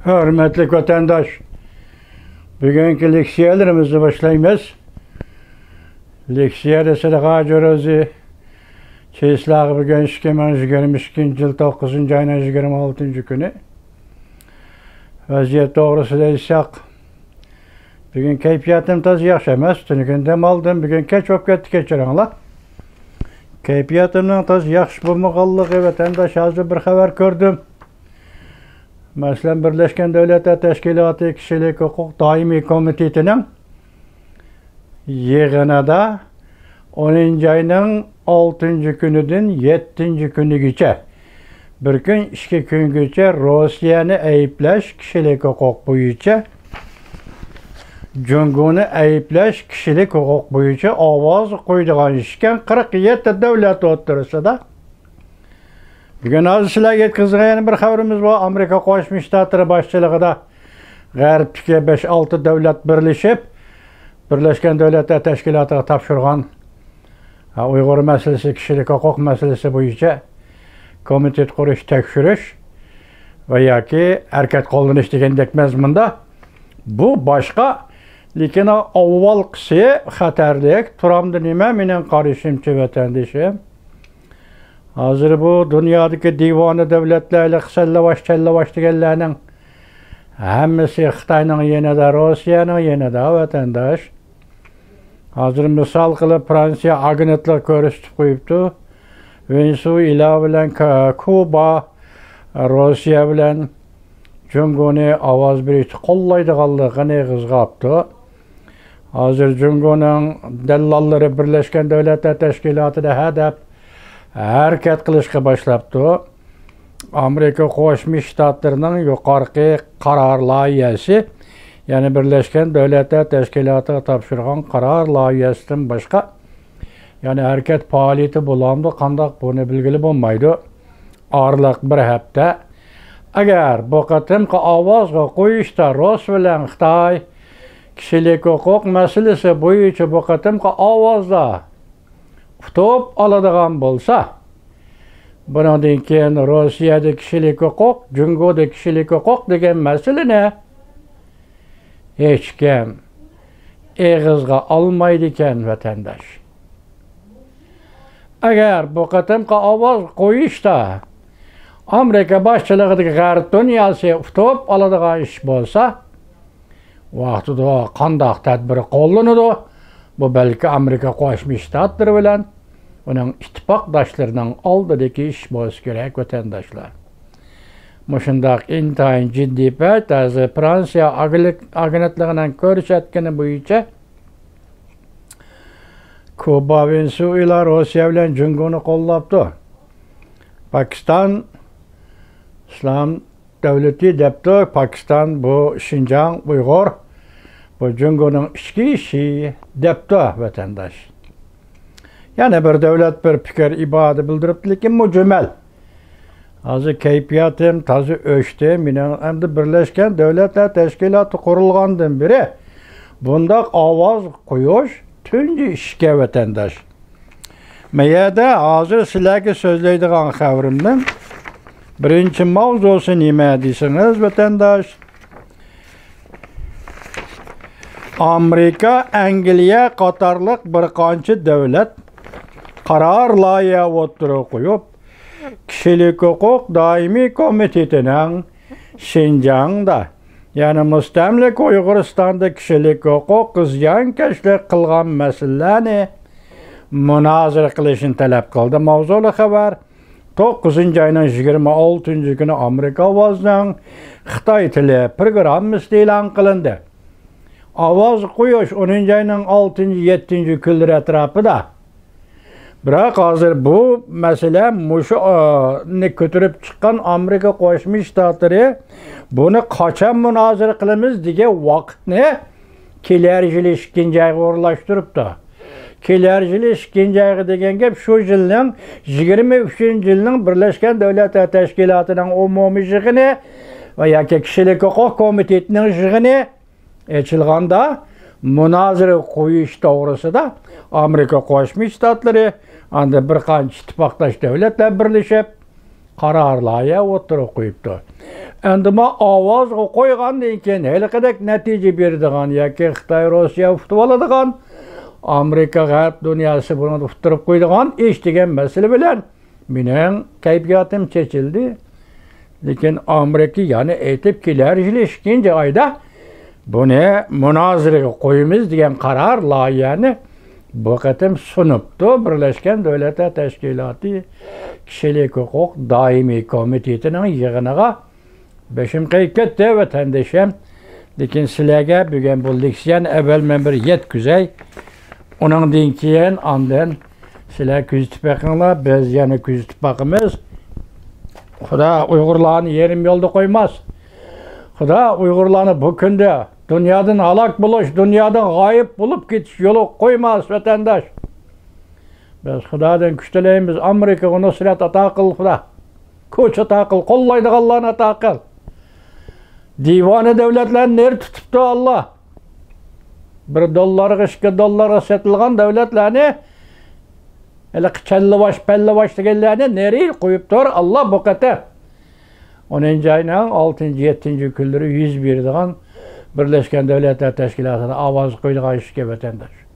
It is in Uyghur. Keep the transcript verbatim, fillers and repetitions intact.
ھۆرمەتلىك ۋەتەنداش، بۈگۈنكى لېكسىيەلىرىمىزنى باشلايمىز. لېكسىيە دېسە، غاجۇرۇزى چېسلاغا بۈگۈن ئىككى مىڭ يىگىرمە ئىككىنچى يىل توققۇزىنچى ئاينىڭ يىگىرمە ئالتىنچى كۈنى. ۋەزىيەت توغرىسىدا ئېيتساق، بۈگۈن كەيپىياتىم تازا ياخشى ئەمەس. تۈنۈگۈن دەم ئالدىم، بۈگۈن كەچ بولۇپ كەتتى، كەچۈرۈڭلار. كەيپىياتىمنىڭ تازا ياخشى بولمىغانلىقى، ۋەتەنداش، ھازىر بىر خەۋەر كۆردۈم. مەسىلەن، بىرلەشكەن دۆلەتلەر تەشكىلاتى كىشىلىك ھوقۇق دائىمىي كومىتېتىنىڭ يىغىنىدا ئونىنچى ئاينىڭ ئالتىنچى كۈنىدىن يەتتىنچى كۈنىگىچە، بىر كۈن، ئىككى كۈنگىچە روسىيەنى ئەيىبلەش كىشىلىك ھوقۇق بويىچە، جۇڭگونى ئەيىبلەش كىشىلىك ھوقۇق بويىچە ئاۋاز قويىدىغان ئىشكەن، قىرىق يەتتە دۆلەت ئوتتۇرىسىدا. بۈگۈن ھازىر سىلەرگە يەتكۈزىدىغان يەنە بىر خەۋىرىمىز بار. ئامېرىكا قوشما شتاتلىرى باشچىلىقىدا غەربتىكى بەش-ئالتە دۆلەت بىرلىشىپ، بىرلەشكەن دۆلەتلەر تەشكىلاتىغا تاپشۇرغان، ھە، ئۇيغۇر مەسىلىسى، كىشىلىك ھوقۇق مەسىلىسى بويىچە كومىتېت قۇرۇش، تەكشۈرۈش ۋە ياكى ھەرىكەت قوللىنىش دېگەندەك مەزمۇندا. بۇ باشقا، لېكىن ئاۋۋالقىسى خەتەرلىك. تۇرامدۇ نېمە مېنىڭ قارىشىمچە، ۋەتەندىشىم؟ ھازىر بۇ دۇنيادىكى دىۋانە دۆلەتلەر، سەللىۋاش، چەللىۋاش دېگەنلەرنىڭ ھەممىسى خىتاينىڭ يېنىدا، روسىيەنىڭ يېنىدا، ۋەتەنداش. ھازىر مىسال قىلىپ، فرانسىيە ئاگېنتلىقى كۆرسىتىپ قويۇپتۇ. ۋېنېسۇئېلا بىلەن كا-، كۇبا روسىيە بىلەن جۇڭگونى ئاۋاز بېرىشنى قوللايدىغانلىقىنى ئېغىزغا ئاپتۇ. ھازىر جۇڭگونىڭ دەللاللىرى بىرلەشكەن دۆلەتلەر تەشكىلاتىدا ھە دەپ ھەرىكەت قىلىشقا باشلاپتۇ. ئامېرىكا قوشما شتاتلىرىنىڭ يۇقىرىقى قارار لايىھەسى، يەنى بىرلەشكەن دۆلەتلەر تەشكىلاتىغا تاپشۇرغان قارار لايىھەسىدىن باشقا يەنە ھەرىكەت پائالىيىتى بولامدۇ، قانداق، بۇنى بىلگىلى بولمايدۇ. ئارىلىق بىر ھەپتە. ئەگەر بۇ قېتىمقى ئاۋازغا قويۇشتا رۇس بىلەن خىتاي كىشىلىك ھوقۇق مەسىلىسى بويىچە بۇ قېتىمقى ئاۋازدا ئۇتۇپ ئالىدىغان بولسا، بۇنىڭدىن كېيىن روسىيەدە كىشىلىك ھوقۇق، جۇڭگودا كىشىلىك ھوقۇق دېگەن مەسىلىنى ھېچكىم ئېغىزغا ئالمايدىكەن، ۋەتەنداش. ئەگەر بۇ قېتىمقى ئاۋاز قويۇشتا ئامېرىكا باشچىلىقىدىكى غەرب دۇنياسى ئۇتۇپ ئالىدىغان ئىش بولسا، ۋاقتىدا قانداق تەدبىر قوللىنىدۇ؟ بۇ بەلكى ئامېرىكا قوشما شتاتلىرى بىلەن ئۇنىڭ ئىتتىپاقداشلىرىنىڭ ئالدىدىكى ئىش بولسا كېرەك، ۋەتەنداشلار. مۇشۇنداق ئىنتايىن جىددىي پەيت. ھازىر فرانسىيە ئاگېنتلىقىنىڭ كۆرسەتكىنى بويىچە، كۇبا، ۋېنېسۇئېلا روسىيە بىلەن جۇڭگونى قوللاپتۇ. پاكىستان ئىسلام دۆلىتى دەپتۇ، پاكىستان بۇ شىنجاڭ، ئۇيغۇر، بۇ جۇڭگونىڭ ئىچكى ئىشى دەپتۇ، ۋەتەنداش. يەنە بىر دۆلەت بىر پىكىر ئىبادە بىلدۈرۈپتۇ، لېكىن مۇجمەل. ھازىر كەيپىياتىم تازا ئۆچتى. مېنىڭ ئەمدى بىرلەشكەن دۆلەتلەر تەشكىلاتى قۇرۇلغاندىن بېرى بۇنداق ئاۋاز قويۇش تۇنجى ئىشكەن، ۋەتەنداش. مەيەدە ھازىر سىلەرگە سۆزلەيدىغان خەۋىرىمنىڭ بىرىنچى ماۋزۇسى نېمە دېسىڭىز، ۋەتەنداش، ئامېرىكا، ئەنگلىيە قاتارلىق بىر قانچە دۆلەت قارار لايىھە ئوتتۇرىغا قويۇپ، كىشىلىك ھوقۇق دائىمىي كومىتېتىنىڭ شىنجاڭدا، يەنى مۇستەملىكە ئۇيغۇرىستاندا كىشىلىك ھوقۇققا زىيانكەشلىك قىلغان مەسىلىلەرنى مۇنازىرە قىلىشنى تەلەپ قىلدى. ماۋزۇلۇق خەۋەر. توققۇزىنچى ئاينىڭ يىگىرمە ئالتىنچى كۈنى ئامېرىكا ئاۋازىنىڭ خىتاي تىلى پروگراممىسىدا ئېلان قىلىندى. ئاۋاز قويۇش ئونىنچى ئاينىڭ ئالتىنچى، يەتتىنچى كۈنلىرى ئەتراپىدا. بىراق ھازىر بۇ مەسىلە مۇشۇ، ئا، نى كۆتۈرۈپ چىققان ئامېرىكا قوشما شتاتلىرى بۇنى قاچان مۇنازىرە قىلىمىز دېگەن ۋاقىتنى كېلەر يىلى ئىككىنچى ئايغا ئورۇنلاشتۇرۇپتۇ. كېلەر يىلى ئىككىنچى ئايغا دېگەن گەپ شۇ يىلنىڭ يىگىرمە ئۈچىنچى يىلىنىڭ بىرلەشكەن دۆلەتلەر تەشكىلاتىنىڭ ئومۇمىي يىغىنى ۋە ياكى كىشىلىك ھوقۇق كومىتېتىنىڭ يىغىنى ئېچىلغاندا مۇنازىرە قويۇش توغرىسىدا ئامېرىكا قوشما شتاتلىرى، ئاندىن بىر قانچە ئىتتىپاقداش دۆلەتلەر بىرلىشىپ، قارار لايىھە ئوتتۇرىغا قويۇپتۇ. ئەمدى ما ئاۋازغا قويغاندىن كېيىن ھېلىقىدەك نەتىجە بېرىدىغان ياكى خىتاي، روسىيە ئۇتۇۋالىدىغان، ئامېرىكا، غەرب دۇنياسى بۇنى ئۇتتۇرۇپ قويىدىغان ئىش دېگەن مەسىلە بىلەن مېنىڭ كەيپىياتىم چېچىلدى. لېكىن ئامېرىكا يەنە ئېيتىپ كېلەر يىلى ئىككىنچى ئايدا بۇنى مۇنازىرىگە قويىمىز دېگەن قارار لايىھەنى بۇ قېتىم سۇنۇپتۇ بىرلەشكەن دۆلەتلەر تەشكىلاتى كىشىلىك ھوقۇق دائىمىي كومىتېتىنىڭ يىغىنىغا. بېشىم قېيىپ كەتتى، ۋەتەندىشىم. لېكىن سىلەرگە بۈگۈن بۇ لېكسىيەنى ئەۋۋەل مەن بىر يەتكۈزەي. ئۇنىڭدىن كېيىن ئاندىن سىلەر كۆزىتىپ بېقىڭلار، بىز يەنە كۆزىتىپ باقىمىز. خۇدا ئۇيغۇرلارنى يېرىم يولدا قويماس. خۇدا ئۇيغۇرلارنى بۇ كۈندە دۇنيادىن ھالاك بولۇش، دۇنيادىن غايىب بولۇپ كېتىش يولىغا قويماس، ۋەتەنداش. بىز خۇدادىن كۈچ تىلەيمىز، ئامېرىكىغا نۇسرەت ئاتا قىل، خۇدا. كۈچ ئاتا قىل، قوللايدىغانلارنى ئاتا قىل. دىۋانە دۆلەتلەرنى نېرى تۇتۇپتۇ ئاللا؟ بىر دوللارغا، ئىككى دوللارغا سېتىلغان دۆلەتلەرنى، ھېلىقى چەللىۋاش، پەللىۋاش دېگەنلەرنى نېرى قويۇپ تۇر ئاللا بۇ قېتىم. ئونىنچى ئاينىڭ ئالتىنچى، يەتتىنچى كۈنلىرى يۈز بېرىدىغان بىرلەشكەن دۆلەتلەر تەشكىلاتىدا ئاۋاز قويىدىغان ئىشكەن، ۋەتەنداش.